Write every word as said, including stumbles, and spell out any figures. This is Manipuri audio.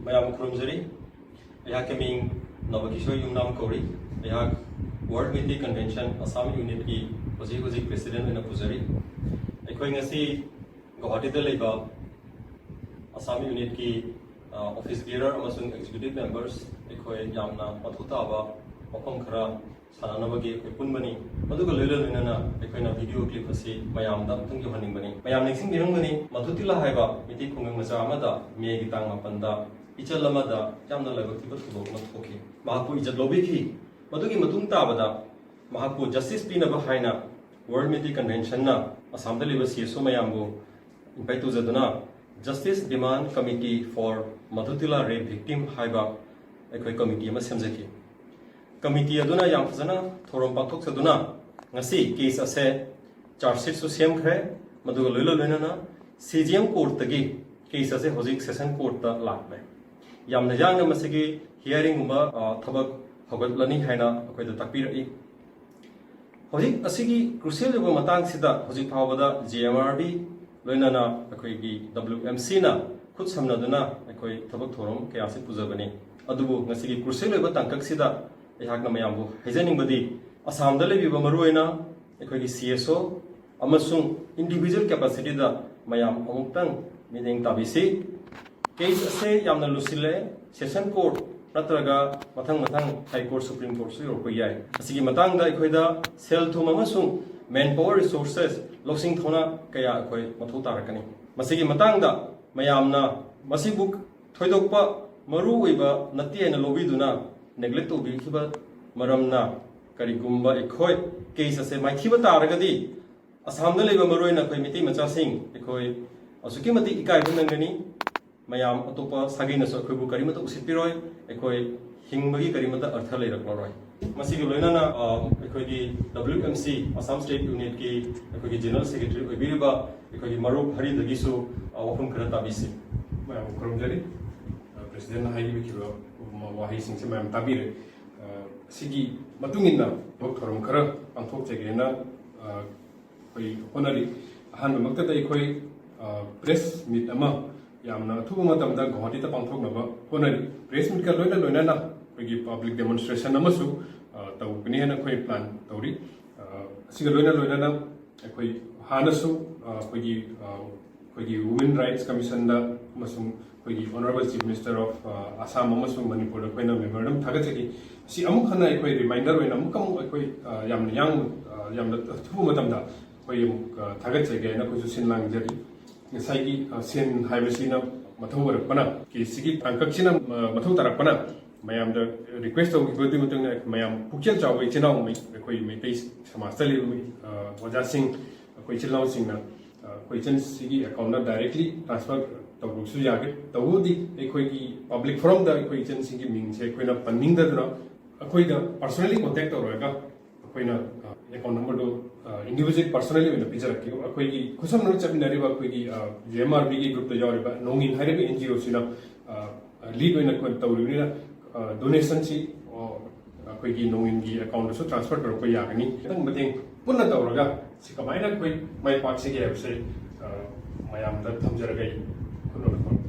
ꯃꯌꯥꯝ ꯈꯨꯔꯨꯝꯖꯔꯤ꯫ ꯑꯩꯍꯥꯛꯀꯤ ꯃꯤꯡ ꯅꯕꯀꯤꯁꯣꯔ ꯌꯨꯝꯅꯥꯝ ꯀꯧꯔꯤ꯫ ꯑꯩꯍꯥꯛ World Meitei Convention Assam Unitꯀꯤ ꯍꯧꯖꯤꯛ ꯍꯧꯖꯤꯛ President ꯑꯣꯏꯅ ꯄꯨꯖꯔꯤ꯫ ꯑꯩꯈꯣꯏ ꯉꯁꯤ ꯒꯧꯍꯥꯇꯤꯗ ꯂꯩꯕ Assam Unitꯀꯤ, ꯑ, office bearer ꯑꯃꯁꯨꯡ executive members, ꯑꯩꯈꯣꯏ ꯌꯥꯝꯅ ꯃꯊꯧ ꯇꯥꯕ ꯋꯥꯐꯝ ꯈꯔ ꯁꯥꯟꯅꯅꯕꯒꯤ ꯑꯩꯈꯣꯏ ꯄꯨꯟꯕꯅꯤ꯫ ꯃꯗꯨꯒ ꯂꯣꯏꯅ ꯂꯣꯏꯅꯅ ꯑꯩꯈꯣꯏꯅ video clip ꯑꯁꯤ ꯃꯌꯥꯝꯗ ꯑꯃꯨꯛꯇꯪ ꯌꯧꯍꯟꯅꯤꯡꯕꯅꯤ꯫ ꯃꯌꯥꯝ ꯅꯤꯡꯁꯤꯡꯕꯤꯔꯝꯒꯅꯤ, ꯃꯊꯨꯇꯤꯂꯥ ꯍꯥꯏꯕ ꯃꯤꯇꯩ ꯈꯨꯡꯒꯪ ꯃꯆꯥ ꯑꯃꯗ ꯃꯦꯒꯤ ꯇꯥꯡ ꯃꯥꯄꯟꯗ ꯏꯆꯜ ꯑꯃꯗ ꯌꯥꯝꯅ ꯂꯥꯏꯕꯛ ꯊꯤꯕ ꯊꯧꯗꯣꯛ ꯑꯃ ꯊꯣꯛꯈꯤ꯫ ꯃꯍꯥꯛꯄꯨ ꯏꯖꯠ ꯂꯧꯕꯤꯈꯤ꯫ ꯃꯗꯨꯒꯤ ꯃꯇꯨꯡ ꯇꯥꯕꯗ ꯃꯍꯥꯛꯄꯨ justice ꯄꯤꯅꯕ ꯍꯥꯏꯅ World Meitei Conventionꯅ ꯑꯁꯥꯝꯗ ꯂꯩꯕ C S O ꯃꯌꯥꯝꯕꯨ invite ꯇꯧꯖꯗꯨꯅ Justice Demand Committee for Mathutila Rape Victim ꯍꯥꯏꯕ ꯑꯩꯈꯣꯏ committee ꯑꯃ ꯁꯦꯝꯖꯈꯤ꯫ Committee ꯑꯗꯨꯅ ꯌꯥꯝ ꯐꯖꯅ ꯊꯧꯔꯝ ꯄꯥꯡꯊꯣꯛꯆꯗꯨꯅ ꯉꯁꯤ case ꯑꯁꯦ charge sheetꯁꯨ ꯁꯦꯝꯈ꯭ꯔꯦ꯫ ꯃꯗꯨꯒ ꯂꯣꯏꯅ ꯂꯣꯏꯅꯅ C J M courtꯇꯒꯤ case ꯑꯁꯦ ꯍꯧꯖꯤꯛ session courtꯇ ꯂꯥꯛꯂꯦ꯫ ꯌꯥꯝꯅ ꯌꯥꯡꯅ ꯃꯁꯤꯒꯤ hearingꯒꯨꯝꯕ, ꯑ, ꯊꯕꯛ ꯍꯧꯒꯠꯂꯅꯤ ꯍꯥꯏꯅ ꯑꯩꯈꯣꯏꯗ ꯇꯥꯛꯄꯤꯔꯛꯏ꯫ ꯍꯧꯖꯤꯛ ꯑꯁꯤꯒꯤ crucial ꯑꯣꯏꯕ ꯃꯇꯥꯡꯁꯤꯗ ꯍꯧꯖꯤꯛ ꯐꯥꯎꯕꯗ J M R B ꯂꯣꯏꯅꯅ ꯑꯩꯈꯣꯏꯒꯤ W M Cꯅ ꯈꯨꯠ ꯁꯝꯅꯗꯨꯅ ꯑꯩꯈꯣꯏ ꯊꯕꯛ ꯊꯧꯔꯝ ꯀꯌꯥꯁꯤ ꯄꯨꯖꯕꯅꯤ꯫ ꯑꯗꯨꯕꯨ ꯉꯁꯤꯒꯤ crucial ꯑꯣꯏꯕ ꯇꯥꯡꯀꯛꯁꯤꯗ ꯑꯩꯍꯥꯛꯅ ꯃꯌꯥꯝꯕꯨ ꯍꯥꯏꯖꯅꯤꯡꯕꯗꯤ, ꯑꯁꯥꯝꯗ ꯂꯩꯕꯤꯕ ꯃꯔꯨꯑꯣꯏꯅ ꯑꯩꯈꯣꯏꯒꯤ C S O ꯑꯃꯁꯨꯡ individual capacityꯗ ꯃꯌꯥꯝ ꯑꯃꯨꯛꯇꯪ ꯃꯤꯠꯌꯦꯡ ꯇꯥꯕꯤꯁꯤ꯫ Case ꯑꯁꯦ ꯌꯥꯝꯅ ꯂꯨꯁꯤꯜꯂꯦ꯫ Session court ꯅꯠꯇ꯭ꯔꯒ ꯃꯊꯪ ꯃꯊꯪ High Court, Supreme Courtꯁꯨ ꯌꯧꯔꯛꯄ ꯌꯥꯏ꯫ ꯑꯁꯤꯒꯤ ꯃꯇꯥꯡꯗ ꯑꯩꯈꯣꯏꯗ ꯁꯦꯜ ꯊꯨꯝ ꯑꯃꯁꯨꯡ manpower resources, ꯂꯧꯁꯤꯡ ꯊꯧꯅꯥ ꯀꯌꯥ ꯑꯩꯈꯣꯏ ꯃꯊꯧ ꯇꯥꯔꯛꯀꯅꯤ꯫ ꯃꯁꯤꯒꯤ ꯃꯇꯥꯡꯗ ꯃꯌꯥꯝꯅ ꯃꯁꯤꯕꯨ ꯊꯣꯏꯗꯣꯛꯄ ꯃꯔꯨ ꯑꯣꯏꯕ ꯅꯠꯇꯦ ꯍꯥꯏꯅ ꯂꯧꯕꯤꯗꯨꯅ neglect ꯇꯧꯕꯤꯈꯤꯕ ꯃꯔꯝꯅ ꯀꯔꯤꯒꯨꯝꯕ ꯑꯩꯈꯣꯏ case ꯑꯁꯦ ꯃꯥꯏꯊꯤꯕ ꯇꯥꯔꯒꯗꯤ ꯑꯁꯥꯝꯗ ꯂꯩꯕ ꯃꯔꯨꯑꯣꯏꯅ ꯑꯩꯈꯣꯏ ꯃꯤꯇꯩ ꯃꯆꯥꯁꯤꯡ ꯑꯩꯈꯣꯏ ꯑꯁꯨꯛꯀꯤ ꯃꯇꯤꯛ ꯏꯀꯥꯏꯕ ꯅꯪꯒꯅꯤ꯫ ꯃꯌꯥꯝ ꯑꯇꯣꯞꯄ ꯁꯥꯒꯩꯅꯁꯨ ꯑꯩꯈꯣꯏꯕꯨ ꯀꯔꯤꯃꯠꯇ ꯎꯁꯤꯠꯄꯤꯔꯣꯏ꯫ ꯑꯩꯈꯣꯏ ꯍꯤꯡꯕꯒꯤ ꯀꯔꯤꯃꯠꯇ ꯑꯔꯊ ꯂꯩꯔꯛꯂꯔꯣꯏ꯫ ꯃꯁꯤꯒꯤ ꯂꯣꯏꯅꯅ, ꯑ, ꯑꯩꯈꯣꯏꯒꯤ W M C, Assam State Unitꯀꯤ ꯑꯩꯈꯣꯏꯒꯤ General Secretary ꯑꯣꯏꯕꯤꯔꯤꯕ ꯑꯩꯈꯣꯏꯒꯤ ꯃꯔꯨꯞ ꯍꯔꯤꯗꯒꯤꯁꯨ, ꯑ, ꯋꯥꯐꯝ ꯈꯔ ꯇꯥꯕꯤꯁꯤ꯫ ꯃꯌꯥꯝ ꯈꯨꯔꯨꯝꯖꯔꯤ꯫ ꯑ, Presidentꯅ ꯍꯥꯏꯕꯤꯈꯤꯕ ꯋꯥꯍꯩꯁꯤꯡꯁꯦ ꯃꯌꯥꯝ ꯇꯥꯕꯤꯔꯦ꯫ ꯑ, ꯁꯤꯒꯤ ꯃꯇꯨꯡ ꯏꯟꯅ ꯊꯕꯛ ꯊꯧꯔꯝ ꯈꯔ ꯄꯥꯡꯊꯣꯛꯆꯒꯦꯅ, ꯑ, ꯑꯩꯈꯣꯏ ꯍꯣꯠꯅꯔꯤ꯫ ꯑꯍꯥꯟꯕꯃꯛꯇꯗ ꯑꯩꯈꯣꯏ, ꯑ, press meet ꯑꯃ ꯌꯥꯝꯅ ꯑꯊꯨꯕ ꯃꯇꯝꯗ ꯒꯨꯋꯥꯍꯥꯇꯤꯗ ꯄꯥꯡꯊꯣꯛꯅꯕ ꯍꯣꯠꯅꯔꯤ꯫ ꯄ꯭ꯔꯦꯁ ꯃꯤꯠꯀ ꯂꯣꯏꯅ ꯂꯣꯏꯅꯅ ꯑꯩꯈꯣꯏꯒꯤ ꯄꯕ꯭ꯂꯤꯛ ꯗꯦꯃꯣꯟꯁꯇ꯭ꯔꯦꯁꯟ ꯑꯃꯁꯨ, ꯑ, ꯇꯧꯒꯅꯤ ꯍꯥꯏꯅ ꯑꯩꯈꯣꯏ ꯄ꯭ꯂꯥꯟ ꯇꯧꯔꯤ꯫ ꯑ, ꯑꯁꯤꯒ ꯂꯣꯏꯅ ꯂꯣꯏꯅꯅ ꯑꯩꯈꯣꯏ ꯍꯥꯟꯅꯁꯨ, ꯑ, ꯑꯩꯈꯣꯏꯒꯤ, ꯑ, ꯑꯩꯈꯣꯏꯒꯤ ꯋꯨꯃꯦꯟ ꯔꯥꯏꯠꯁ ꯀꯃꯤꯁꯟꯗ ꯑꯃꯁꯨꯡ ꯑꯩꯈꯣꯏꯒꯤ ꯑꯣꯅꯔꯦꯕꯜ ꯆꯤꯐ ꯃꯤꯅꯤꯁꯇꯔ ꯑꯣꯐ, ꯑ, ꯑꯁꯥꯝ ꯑꯃꯁꯨꯡ ꯃꯅꯤꯄꯨꯔꯗ ꯑꯩꯈꯣꯏꯅ ꯃꯦꯃꯣꯔꯦꯟꯗꯝ ꯊꯥꯒꯠꯆꯈꯤ꯫ ꯑꯁꯤ ꯑꯃꯨꯛ ꯍꯟꯅ ꯑꯩꯈꯣꯏ ꯔꯤꯃꯥꯏꯟꯗꯔ ꯑꯣꯏꯅ ꯑꯃꯨꯛꯀ ꯑꯃꯨꯛ ꯑꯩꯈꯣꯏ, ꯑ, ꯌꯥꯝꯅ ꯌꯥꯡꯅ, ꯑ, ꯌꯥꯝꯅ ꯑꯊꯨꯕ ꯃꯇꯝꯗ ꯑꯩꯈꯣꯏ ꯑꯃꯨꯛ, ꯑ, ꯊꯥꯒꯠꯆꯒꯦ ꯍꯥꯏꯅ ꯑꯩꯈꯣꯏꯁꯨ ꯁꯤꯟ ꯂꯥꯡꯖꯔꯤ꯫ ꯉꯁꯥꯏꯒꯤ, ꯑ, ꯁꯦꯟ ꯍꯥꯏꯕꯁꯤꯅ ꯃꯊꯧ ꯑꯣꯏꯔꯛꯄꯅ, ꯀꯦꯁꯁꯤꯒꯤ ꯇꯥꯡꯀꯛꯁꯤꯅ, ꯑ, ꯃꯊꯧ ꯇꯥꯔꯛꯄꯅ ꯃꯌꯥꯝꯗ ꯔꯤꯀ꯭ꯋꯦꯁ ꯇꯧꯈꯤꯕꯗꯨꯒꯤ ꯃꯇꯨꯡ ꯏꯟꯅ ꯃꯌꯥꯝ ꯄꯨꯛꯆꯦꯜ ꯆꯥꯎꯕ ꯏꯆꯤꯟ ꯏꯅꯥꯎ ꯃꯩ-, ꯑꯩꯈꯣꯏ ꯃꯩꯇꯩ ꯁꯃꯥꯖꯇ ꯂꯩꯕ ꯃꯤ, ꯑ, ꯑꯣꯖꯥꯁꯤꯡ, ꯑꯩꯈꯣꯏ ꯏꯆꯤꯜ ꯏꯅꯥꯎꯁꯤꯡꯅ, ꯑ, ꯑꯩꯈꯣꯏ ꯏꯆꯟꯁꯤꯒꯤ ꯑꯦꯀꯥꯎꯟꯗ ꯗꯥꯏꯔꯦꯛꯂꯤ ꯇ꯭ꯔꯥꯟꯁꯐꯔ ꯇꯧꯕꯁꯨ ꯌꯥꯒꯦ꯫ ꯇꯧꯕꯕꯨꯗꯤ ꯑꯩꯈꯣꯏꯒꯤ ꯄꯕ꯭ꯂꯤꯛ ꯐꯣꯔꯝꯗ ꯑꯩꯈꯣꯏ ꯏꯆꯟꯁꯤꯡꯒꯤ ꯃꯤꯡꯁꯦ ꯑꯩꯈꯣꯏꯅ ꯄꯟꯅꯤꯡꯗꯗꯨꯅ ꯑꯩꯈꯣꯏꯗ ꯄꯔꯁꯣꯅꯦꯜꯂꯤ ꯀꯣꯟꯇꯦꯛ ꯇꯧꯔꯒ ꯑꯩꯈꯣꯏꯅ, ꯑ, ꯑꯦꯀꯥꯎꯟ ꯅꯝꯕꯔꯗꯨ, ꯑ, ꯏꯟꯗꯤꯕꯤꯖꯨꯋꯦꯜ ꯄꯔꯁꯣꯅꯦꯜꯂꯤ ꯑꯣꯏꯅ ꯄꯤꯖꯔꯛꯀꯦ꯫ ꯑꯩꯈꯣꯏꯒꯤ ꯈꯨꯠꯁꯝꯅꯅ ꯆꯠꯃꯤꯟꯅꯔꯤꯕ ꯑꯩꯈꯣꯏꯒꯤ, ꯑ, ꯖꯦ ꯑꯦꯝ ꯑꯥꯔ ꯕꯤꯒꯤ ꯒ꯭ꯔꯨꯞꯇ ꯌꯥꯎꯔꯤꯕ ꯅꯣꯡꯏꯟ ꯍꯥꯏꯔꯤꯕ ꯑꯦꯟ ꯖꯤ ꯑꯣꯁꯤꯅ, ꯑ, ꯂꯤꯗ ꯑꯣꯏꯅ ꯑꯩꯈꯣꯏ ꯇꯧꯔꯤꯕꯅꯤꯅ, ꯑ, ꯗꯣꯅꯦꯁꯟꯁꯤ, ꯑ, ꯑꯩꯈꯣꯏꯒꯤ ꯅꯣꯡꯏꯟꯒꯤ ꯑꯦꯀꯥꯎꯟꯗꯁꯨ ꯇ꯭ꯔꯥꯟꯁꯐꯔ ꯇꯧꯔꯛꯄ ꯌꯥꯒꯅꯤ꯫ ꯈꯤꯇꯪ ꯃꯇꯦꯡ ꯄꯨꯟꯅ ꯇꯧꯔꯒ ꯁꯤ ꯀꯃꯥꯏꯅ ꯑꯩꯈꯣꯏ ꯃꯥꯏ ꯄꯥꯛꯁꯤꯒꯦ ꯍꯥꯏꯕꯁꯦ, ꯑ, ꯃꯌꯥꯝꯗ ꯊꯝꯖꯔꯒ ꯑꯩ ꯈꯨꯠꯅ